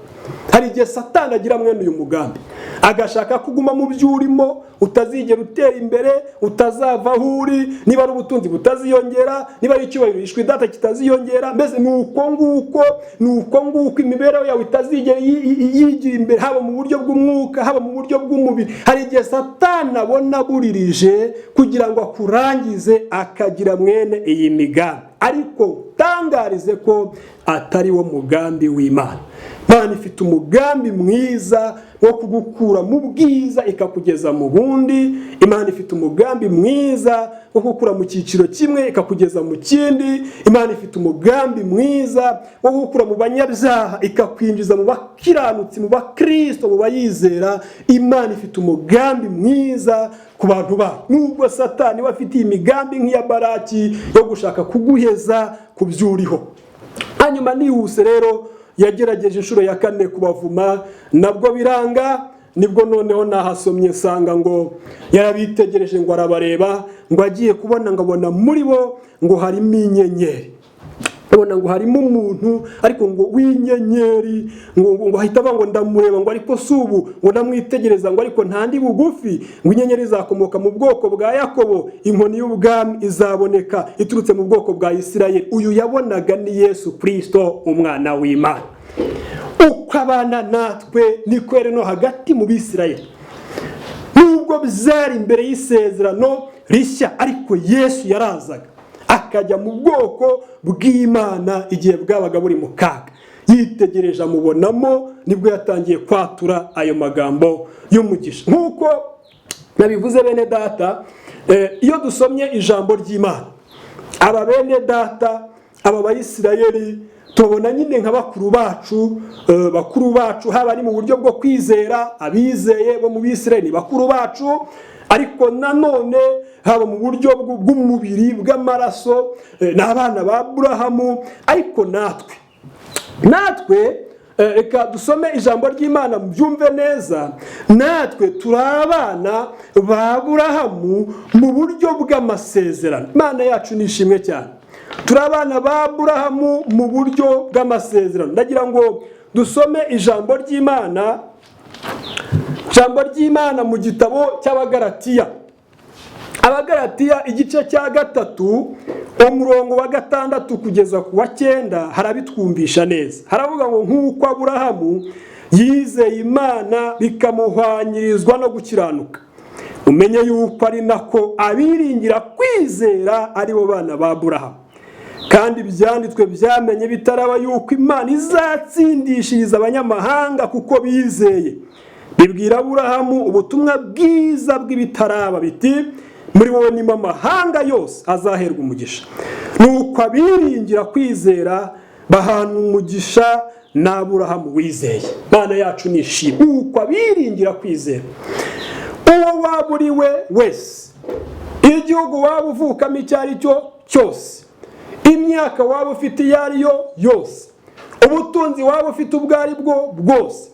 [SPEAKER 1] Hari igihe Satani agira mwene uyu mugambi, agashaka kuguma mu byo urimo, utazigera utera imbere, utazava aho uri, niba ari ubutunzi butaziyongera, niba ari icyubahiro ishwi data kitaziyongera, mbese ni uko nguko, ni uko nguko imibereho yawe itazigera yigira imbere, haba mu buryo bw'umwuka, haba mu buryo bw'umubiri. Hari igihe Satani abona buririje kugira ngo akurangize, akagira mwene iyi migambi. Ariko tangarize ko atari wo mugambi w'Imana. Imana ifite umugambi mwiza wo kugukura mu bwiza ikakugeza mu bundi. Imana ifite umugambi mwiza wo gukura mu cyiciro kimwe ikakugeza mu kindi. Imana ifite umugambi mwiza wo gukura mu banyabyaha ikakwinjiza mu bakiranutsi, mu bakristo, mu bayizera. Imana ifite umugambi mwiza ku bantu bayo, nubwo Satani we afitiye imigambi nk'iya Baraki yo gushaka kuguheza ku byo uriho. Hanyuma nihuse rero, yagerageje inshuro ya kane kubavuma, nabwo biranga. Nibwo noneho nahasomye nsanga ngo yarabitegereje, ngo arabareba, ngo agiye kubona ngo abona muri bo ngo harimo inyenyeri, ubona ngo harimo umuntu ariko ngo w'inyenyeri, ngo ahita avuga ngo ndamureba, ngo ariko si ubu, ngo ndamwitegereza, ngo ariko ntandi bugufi, ngo inyenyeri izakomoka mu bwoko bwa Yakobo, inkoni y'ubwami izaboneka iturutse mu bwoko bwa Isirayeli. Uyu yabonaga ni Yesu Kirisito, umwana w'Imana. Uko abana natwe niko yari no hagati mu Bisirayeli, nubwo byari imbere y'isezerano rishya, ariko Yesu yarazaga akajya mu bwoko bw'Imana igihe bwabaga buri mu kaga. Yitegereje amubonamo, nibwo yatangiye kwatura ayo magambo y'umugisha. Nk'uko nabivuze, bene data, iyo dusomye ijambo ry'Imana, aba bene data, aba Bayisirayeli, tubona nyine nka bakuru bacu, bakuru bacu haba ari mu buryo bwo kwizera, abizeye bo mu Bisirayeli ni bakuru bacu, ariko nanone haba mu buryo bw'umubiri, bw'amaraso, ni abana ba Aburahamu. Ariko natwe, reka dusome ijambo ry'Imana mubyumve neza. Natwe turi abana ba Aburahamu mu buryo bw'amasezerano. Imana yacu ni ishimwe cyane. Turi abana ba Aburahamu mu buryo bw'amasezerano. Ndagira ngo dusome ijambo ry'Imana, ijambo ry'Imana mu gitabo cy'Abagaratiya, Abagaratiya igice cya 3, umurongo wa 6 kugeza ku wa 9, harabitwumvisha neza. Haravuga ngo: "Nk'uko Aburahamu yizeye Imana bikamuhwanyirizwa no gukiranuka, umenye yuko ari nako abiringira kwizera ari bo bana ba Aburahamu. Kandi ibyanditswe byamenye bitaraba yuko Imana izatsindishiriza abanyamahanga kuko bizeye, bibwira Aburahamu ubutumwa bwiza bw'ibitaraba biti: 'Muri wowe nimo amahanga yose azaherwa umugisha.' Nuko abiringira kwizera bahana umugisha n'Aburahamu wizeye." Imana yacu ni ishimwe. Nuko abiringira kwizera, uwo waba uri we wese, igihugu waba uvukamo icyo ari cyo cyose, imyaka waba ufite iyo ari yo yose, ubutunzi waba ufite ubwo ari bwo bwose,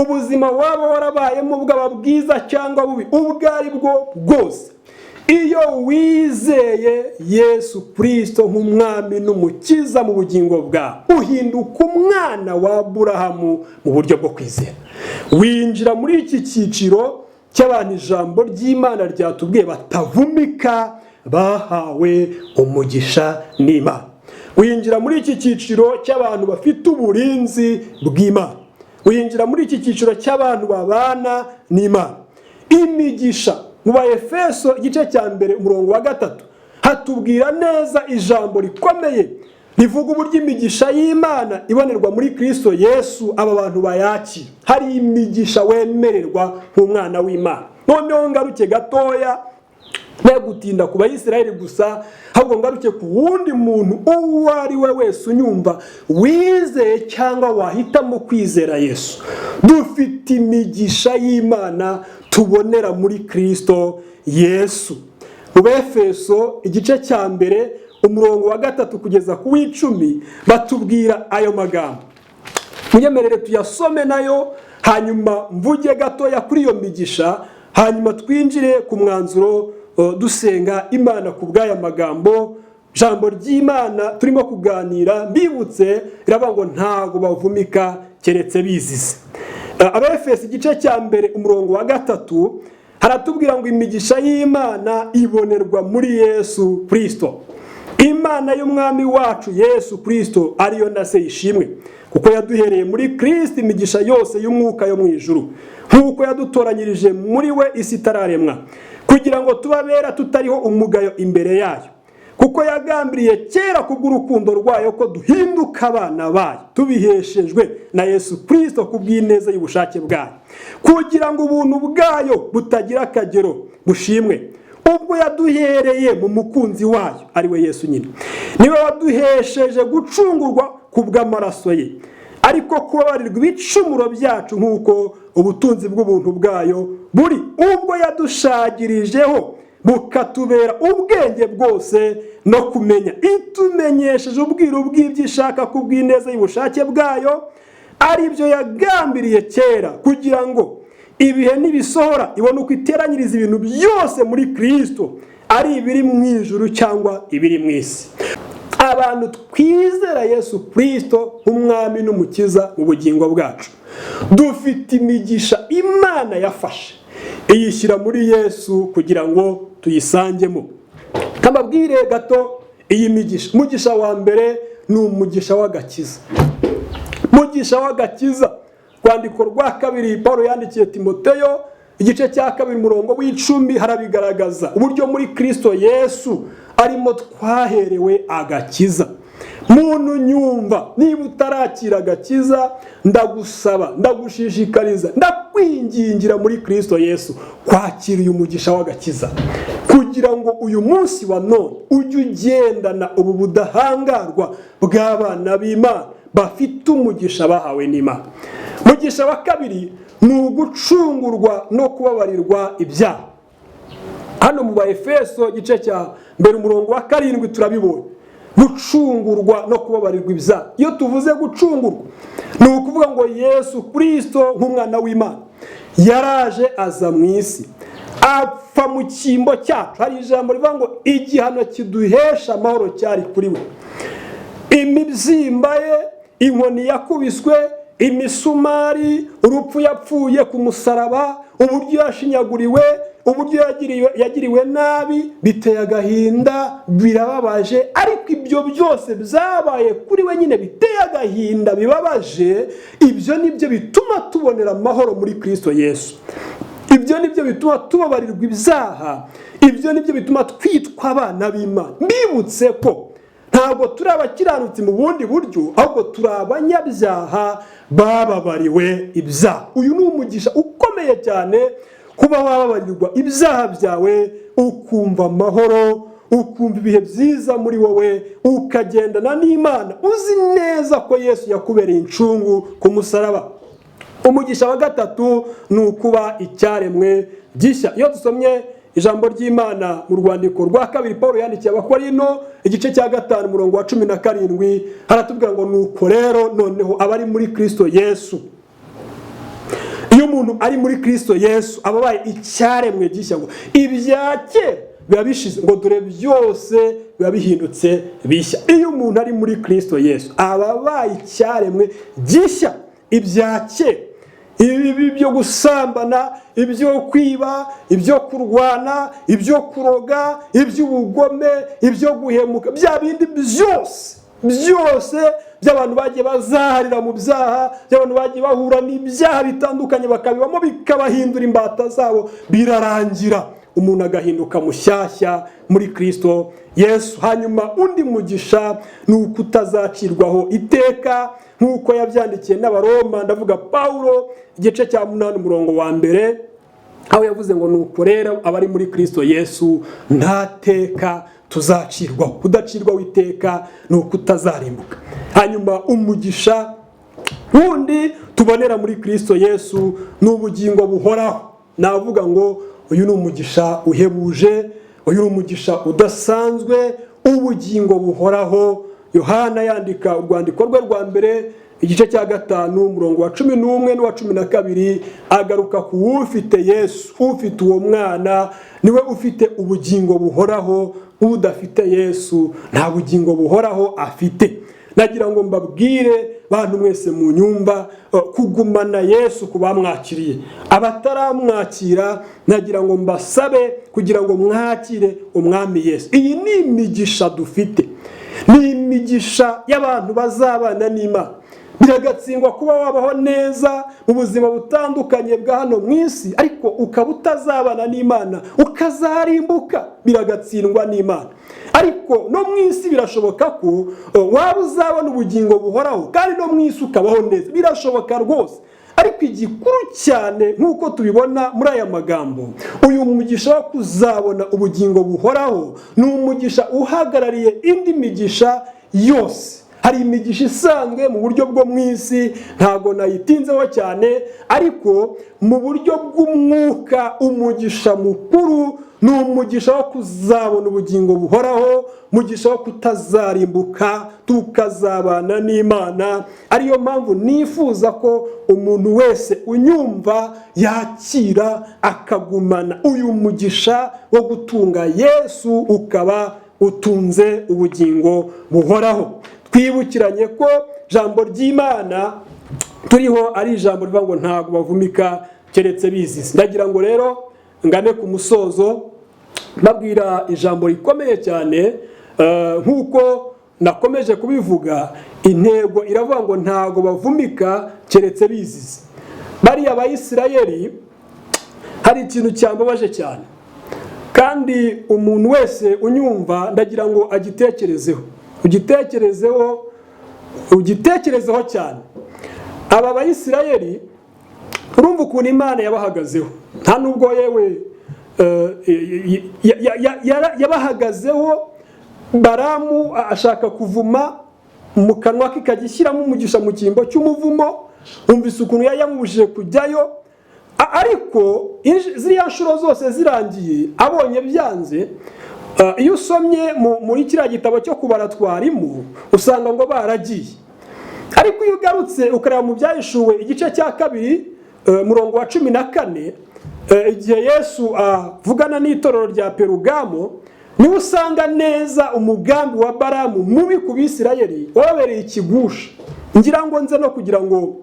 [SPEAKER 1] ubuzima waba warabayemo bwaba bwiza cyangwa bubi, ubwo ari bwo bwose, iyo wizeye Yesu Kirisito nk'umwami n'umukiza mu bugingo bwawe, uhinduka umwana wa Aburahamu mu buryo bwo kwizera. Winjira muri iki cyiciro cy'abantu ijambo ry'Imana ryatubwiye batavumika, bahawe umugisha n'Imana. Winjira muri iki cyiciro cy'abantu bafite uburinzi bw'Imana. Winjira muri iki cyiciro cy'abantu babana n'Imana. Imigisha mu Baefeso igice cya 1 umurongo wa 3 hatubwira neza ijambo rikomeye rivuga uburyo imigisha y'Imana ibonerwa muri Kristo Yesu aba bantu bayakira. Hari imigisha wemererwa nk'umwana w'Imana. Noneho ngaruke gatoya, ne gutinda ku Bayisiraheli gusa, ahubwo ngaruke ku wundi muntu uwo ari we wese unyumva, wizeye cyangwa wahitamo kwizera Yesu. Dufite imigisha y'Imana tubonera muri Kristo Yesu. Mu Befeso igice cya 1 umurongo wa 3 kugeza ku w'10 batubwira ayo magambo. Munyemerere tuyasome nayo, hanyuma mvuge gatoya kuri iyo migisha, hanyuma twinjire ku mwanzuro, dusenga Imana ku bw'aya magambo. Ijambo ry'Imana turimo kuganira, mbibutse, riravuga ngo ntabwo bavumika keretse bizize. Abefesi igice cya 1 umurongo wa 3 haratubwira ngo imigisha y'Imana ibonerwa muri Yesu Kirisito. "Imana y'umwami wacu Yesu Kirisito, ariyo na se, ishimwe, kuko yaduhereye muri Kirisito imigisha yose y'umwuka yo mu ijuru, nk'uko yadutoranyirije muri we isi itararemwa, kugira ngo tube abera tutariho umugayo imbere yayo." Kuko yagambiriye kera kubw'urukundo rwayo ko duhinduka abana bayo, tubiheshejwe na Yesu Kirisito kubw'ineza y'ubushake bwayo, kugira ngo ubuntu bwayo butagira akagero bushimwe, ubwo yaduhereye mu mukunzi wayo, ari we Yesu nyine. Niwe waduhesheje gucungurwa ku bw'amaraso ye, ariko kubabarirwa ibicumuro byacu, nk'uko ubutunzi bw'ubuntu bwayo buri, ubwo yadushagirijeho bukatubera ubwenge bwose no kumenya, itumenyesheje ubwiru bw'ibyo ishaka ku bw'ineza y'ubushake bwayo, ari byo yagambiriye kera, kugira ngo ibihe nibisohora ibone uko iteranyiriza ibintu byose muri Kirisito, ari ibiri mu ijuru cyangwa ibiri mu isi. Abantu twizera Yesu Kirisito nk'umwami n'umukiza mu bugingo bwacu, dufite imigisha Imana yafashe iyishyira muri Yesu kugira ngo tuyisangemo. Kababwire gato iyi migisha. Umugisha wa mbere ni umugisha w'agakiza. Umugisha w'agakiza, rwandiko rwa kabiri Paul yandikiye Timoteyo, igice cya 2 umurongo w'10, harabigaragaza uburyo muri Kirisito Yesu arimo twaherewe agakiza. Muntu nyumva, niba utarakira agakiza, ndagusaba, ndagushishikariza, ndakwingingira muri Kirisito Yesu kwakira uyu mugisha w'agakiza, kugira ngo uyu munsi wa none ujye ugendana ubu budahangarwa bw'abana b'Imana bafite umugisha bahawe n'Imana. Umugisha wa kabiri ni ugucungurwa no kubabarirwa ibyaha. Hano mu Baefeso igice cya 1 umurongo wa 7 turabibonye, gucungurwa no kubabarirwa ibyaha. Iyo tuvuze gucungurwa ni ukuvuga ngo Yesu Kirisito nk'umwana w'Imana yaraje aza mu isi, apfa mu cyimbo cyacu. Hari ijambo rivuga ngo igihano kiduhesha amahoro cyari kuri we, imibyimba ye, inkoni yakubiswe, imisumari, urupfu yapfuye ku musaraba, uburyo yashinyaguriwe, uburyo yagiriwe nabi, biteye agahinda, birababaje. Ariko ibyo byose byabaye kuri we nyine, biteye agahinda, bibabaje, ibyo nibyo bituma tubonera amahoro muri Kirisito Yesu. Ibyo nibyo bituma tubabarirwa ibyaha, ibyo nibyo bituma twitwa abana b'Imana. Mbibutse ko ntabwo turi abakiranutsi mu bundi buryo, ahubwo turi abanyabyaha bababariwe ibyaha. Uyu ni umugisha ukomeye cyane, kuba wababarirwa ibyaha byawe, ukumva amahoro, ukumva ibihe byiza muri wowe, ukagendana n'Imana uzi neza ko Yesu yakubereye incungu ku musaraba. Umugisha wa gatatu ni ukuba icyaremwe gishya. Iyo dusomye ijambo ry'Imana mu rwandiko rwa kabiri Paul yandikiye Abakorino, igice cya 5 umurongo wa 17, haratubwira ngo nuko rero noneho abari muri Kirisito Yesu. Iyo umuntu ari muri Kirisito Yesu aba abaye icyaremwe gishya, ngo ibya kera biba bishize, ngo dore byose biba bihindutse bishya. Iyo umuntu ari muri Kirisito Yesu aba abaye icyaremwe gishya. Ibya kera, ibi byo gusambana, ibyo kwiba, ibyo kurwana, ibyo kuroga, iby'ubugome, ibyo guhemuka, bya bindi byose byose by'abantu bagiye bazaharira mu byaha, by'abantu bagiye bahura n'ibyaha bitandukanye bakabibamo bikabahindura imbata zabo, birarangira umuntu agahinduka mushyashya muri Kirisito Yesu. Hanyuma undi mugisha ni uko utazacirwaho iteka, nk'uko yabyandikiye n'Abaroma, ndavuga Pawulo, igice cya 8 umurongo wa 1, aho yavuze ngo nuko rero abari muri Kirisito Yesu nta teka tuzacirwaho. Kudacirwaho iteka ni uko utazarimbuka. Hanyuma umugisha wundi tubonera muri Kirisito Yesu ni ubugingo buhoraho. Navuga ngo uyu ni umugisha uhebuje, uyu ni umugisha udasanzwe, ubugingo buhoraho. Yohana yandika urwandiko rwe rwa mbere, igice cya 5 umurongo wa 11 n'uwa 12, agaruka ku ufite Yesu, ufite uwo mwana niwe ufite ubugingo buhoraho. Udafite Yesu nta bugingo buhoraho afite. Nagira ngo mbabwire bantu mwese mu nyumba, kugumana Yesu ku bamwakiriye. Abataramwakira nagira ngo mbasabe kugira ngo mwakire umwami Yesu. Iyi ni imigisha dufite, ni imigisha y'abantu bazabana n'Imana. Biragatsindwa kuba wabaho neza mu buzima butandukanye bwa hano mu isi, ariko ukaba utazabana n'Imana, ukazarimbuka. Biragatsindwa n'Imana. Ariko no mu isi birashoboka ko waba uzabona ubugingo buhoraho, kandi no mu isi ukabaho neza, birashoboka rwose. Ariko igikuru cyane, nk'uko tubibona muri aya magambo, uyu mugisha wo kuzabona ubugingo buhoraho ni umugisha uhagarariye indi migisha yose. Hari imigisha isanzwe mu buryo bwo mu isi, ntabwo nayitinzeho cyane, ariko mu buryo bw'umwuka umugisha mukuru ni umugisha wo kuzabona ubugingo buhoraho, umugisha wo kutazarimbuka, tukazabana n'Imana. Ariyo mpamvu nifuza ko umuntu wese unyumva yakira akagumana uyu mugisha wo gutunga Yesu, ukaba utunze ubugingo buhoraho. Twibukiranye ko ijambo ry'Imana turiho ari ijambo rivuga ngo ntabwo bavumika keretse bizize. Ndagira ngo rero ngane ku musozo mbabwira ijambo rikomeye cyane. Nk'uko nakomeje kubivuga, intego iravuga ngo ntabwo bavumika keretse bizize. Bariya Bayisirayeli, hari ikintu cyambabaje cyane, kandi umuntu wese unyumva ndagira ngo agitekerezeho, ugitekerezeho, ugitekerezeho cyane. Aba Bayisirayeli, urumva ukuntu Imana yabahagazeho. Nta nubwo yewe yabahagazeho, Baramu ashaka kuvuma, mu kanwa ke ikajya ishyiramo umugisha mu cyimbo cy'umuvumo. Wumvise ukuntu yari yamubujije kujyayo. Ariko ziriya nshuro zose zirangiye abonye byanze, iyo usomye muri kiriya gitabo cyo Kubara twarimu, usanga ngo baragiye. Ariko iyo ugarutse ukareba mu Byahishuwe igice cya 2, murongo wa 14, igihe Yesu avugana n'itorero rya Perugamo, niho usanga neza umugambi wa Baramu mubi ku Bisirayeli wababereye ikigusha. Ngira ngo nze no kugira ngo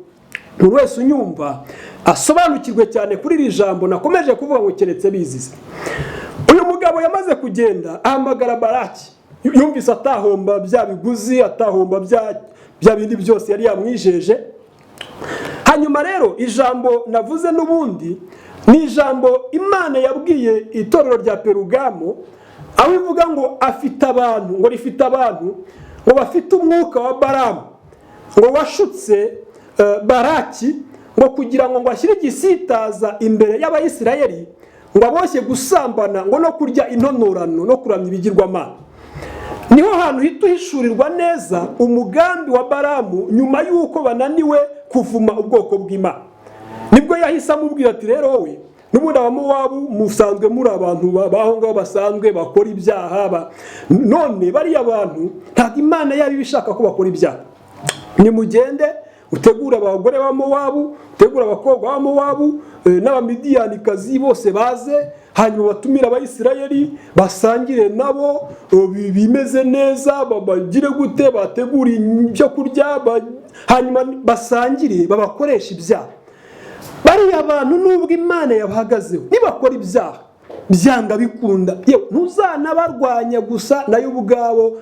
[SPEAKER 1] buri wese unyumva asobanukirwe cyane kuri iri jambo nakomeje kuvuga ngo keretse bizize. Uyu mugabo yamaze kugenda ahamagara Baraki, yumvise atahomba bya biguzi, atahomba bya bindi byose yari yamwijeje. Hanyuma rero ijambo navuze n'ubundi ni ijambo Imana yabwiye itorero rya Perugamo, aho ivuga ngo afite abantu, ngo rifite abantu ngo bafite umwuka wa Baramu, ngo washutse Baraki ngo kugira ngo ashyire igisitaza imbere y'Abayisirayeli, ngo aboshye gusambana, ngo no kurya intonorano no kuramya ibigirwamana. Niho hantu hita uhishurirwa neza umugambi wa Baramu. Nyuma y'uko bananiwe kuvuma ubwoko bw'Imana, nibwo yahise amubwira ati: "Rero wowe n'ubundi Abamowabu musanzwe muri abantu baho ngaho basanzwe bakora ibyaha. None bariya bantu ntabwo Imana yaba ibishaka ko bakora ibyaha. Nimugende utegure abagore b'Abamowabu, utegure abakobwa b'Abamowabu n'Abamidiyanikazi bose baze, hanyuma batumire Abayisirayeli basangire nabo, bimeze neza, bagire gute, bategure ibyo kurya, hanyuma basangire, babakoreshe ibyaha. Bariya bantu, nubwo Imana yabahagazeho, nibakora ibyaha, byanga bikunda, yewe ntuzanabarwanya gusa, nayo ubwabo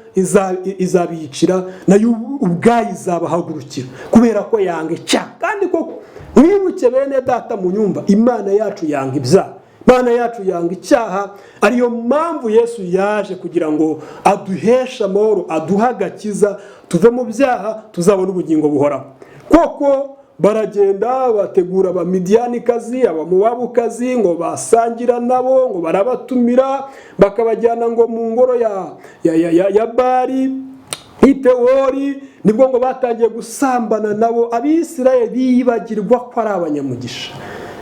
[SPEAKER 1] izabiyicira, nayo ubwayo izabahagurukira, kubera ko yanga icyaha." Kandi koko mwibuke, bene data mu nyumba, Imana yacu yanga ibyaha, Imana yacu yanga icyaha. Ariyo mpamvu Yesu yaje kugira ngo aduheshe amahoro, aduhe agakiza, tuve mu byaha, tuzabone ubugingo buhoraho. Koko baragenda bategura Abamidiyanikazi, Abamuwabukazi, ngo basangira nabo, ngo barabatumira, bakabajyana ngo mu ngoro ya Bari Itewori. Nibwo ngo batangiye gusambana nabo. Abisirayeli bibagirwa ko ari abanyamugisha,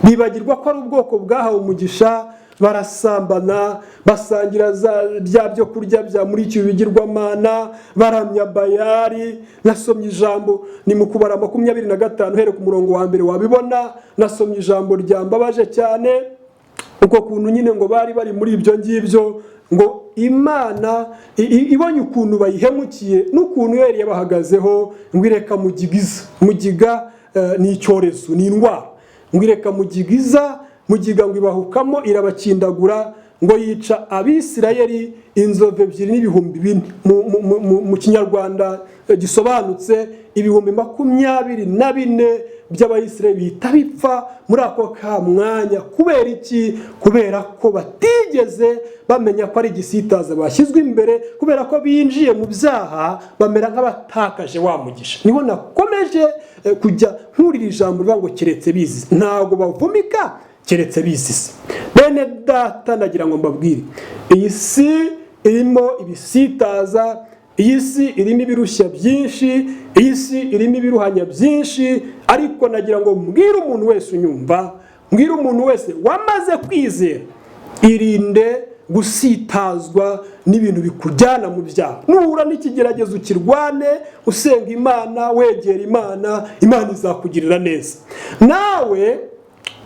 [SPEAKER 1] bibagirwa ko ari ubwoko bwahawe umugisha, barasambana, basangira bya byo kurya bya muri icyo bigirwamana, baramya Bayari. Nasomye ijambo, ni mu Kubara 25, uhereye ku murongo wa 1 wabibona. Nasomye ijambo ryambabaje cyane, uko kuntu nyine ngo bari bari muri ibyo ngibyo, ngo Imana ibonye ukuntu bayihemukiye n'ukuntu yari yabahagazeho, ngo ireka mugiga. Mugiga ni icyorezo, ni indwara. Ngo ireka mugiga iza, mugiga ngo ibahukamo, irabakindagura. Ngo yica Abisirayeli inzovu 2 n'ibihumbi 4. Mu Kinyarwanda gisobanutse, 24,000 by'Abayisirayeli bihita bipfa muri ako ka mwanya. Kubera iki? Kubera ko batigeze bamenya ko ari igisitaza bashyizwe imbere, kubera ko binjiye mu byaha bamera nk'abatakaje wa mugisha. Niho nakomeje kujya nkurira ijambo rivuga ngo keretse bizize. Ntabwo bavumika keretse bizize. Bene Data, ndagira ngo mbabwire, iyi si irimo ibisitaza, iyi si irimo ibirushya byinshi, iyi si irimo ibiruhanya byinshi. Ariko nagira ngo mbwire umuntu wese unyumva, mbwire umuntu wese wamaze kwizera: irinde gusitazwa n'ibintu bikujyana mu byaha. Nuhura n'ikigeragezo, ukirwane usenga Imana, wegera Imana. Imana izakugirira neza. Nawe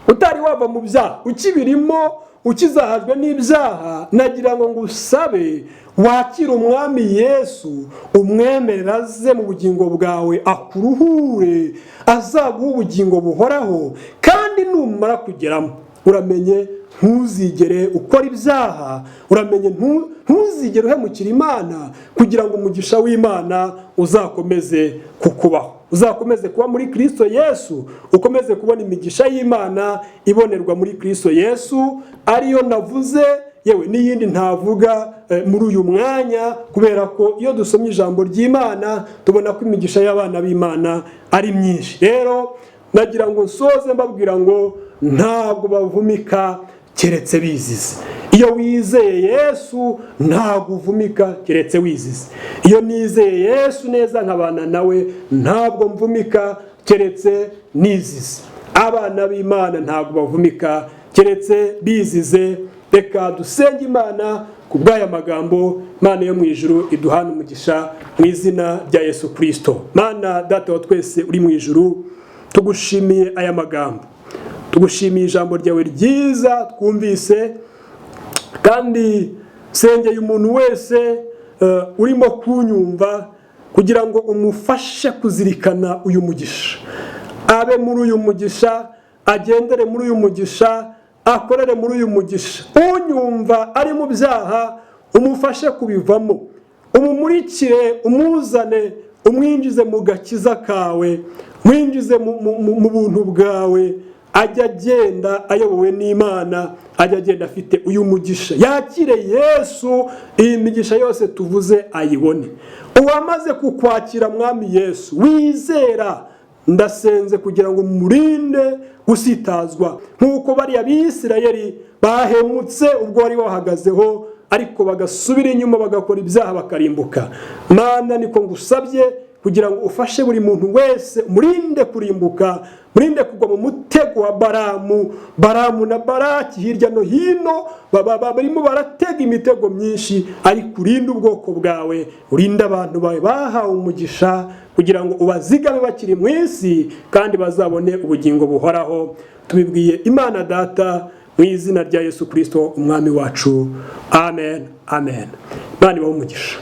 [SPEAKER 1] utari wava mu byaha, ukibirimo, ukizahajwe n'ibyaha, nagira ngo ngusabe wakire Umwami Yesu, umwemerera aze mu bugingo bwawe, akuruhure, azaguha ubugingo buhoraho. Kandi numara kugeramo, uramenye ntuzigere ukora ibyaha, uramenye ntuzigere uhemukira Imana, kugira ngo umugisha w'Imana uzakomeze kukubaho, uzakomeze kuba muri Kirisito Yesu, ukomeze kubona imigisha y'Imana ibonerwa muri Kirisito Yesu, ariyo navuze, yewe n'iyindi ntavuga muri uyu mwanya, kubera ko iyo dusomye ijambo ry'Imana tubona ko imigisha y'abana b'Imana ari myinshi. Rero nagira ngo nsoze mbabwira ngo ntabwo bavumika keretse bizize. Iyo wizeye Yesu, ntabwo uvumika keretse wizize. Iyo nizeye Yesu neza nkabana nawe, ntabwo mvumika keretse nizize. Abana b'Imana ntabwo bavumika keretse bizize. Reka dusenge Imana ku bw'aya magambo. Imana yo mu ijuru iduhana umugisha mu izina rya Yesu Kirisito. Mana Data wa twese uri mu ijuru, tugushimiye aya magambo, tugushimiye ijambo ryawe ryiza twumvise. Kandi sengeye umuntu wese urimo kunyumva kugira ngo umufashe kuzirikana uyu mugisha, abe muri uyu mugisha, agendere muri uyu mugisha, akorere muri uyu mugisha. Unyumva ari mu byaha, umufashe kubivamo, umumurikire, umuzane, umwinjize mu gakiza kawe, mwinjize mu buntu bwawe, ajya agenda ayobowe n'Imana, ajya agenda afite uyu mugisha, yakire Yesu, iyi migisha yose tuvuze ayibone. Uwamaze kukwakira, Mwami Yesu, wizera, ndasenze kugira ngo murinde gusitazwa nk'uko bariya Bisirayeli bahemutse ubwo wari wahagazeho, ariko bagasubira inyuma bagakora ibyaha bakarimbuka. Mana, niko ngusabye kugira ngo ufashe buri muntu wese, murinde kurimbuka, murinde kugwa mu mutego wa Baramu. Baramu na Baraki hirya no hino barimo baratega imitego myinshi, ariko urinde ubwoko bwawe, urinde abantu bawe bahawe umugisha, kugira ngo ubazigame bakiri mu isi kandi bazabone ubugingo buhoraho. Tubibwiye Imana Data mu izina rya Yesu Kirisito Umwami wacu. Amen, amen. Imana ibahe umugisha.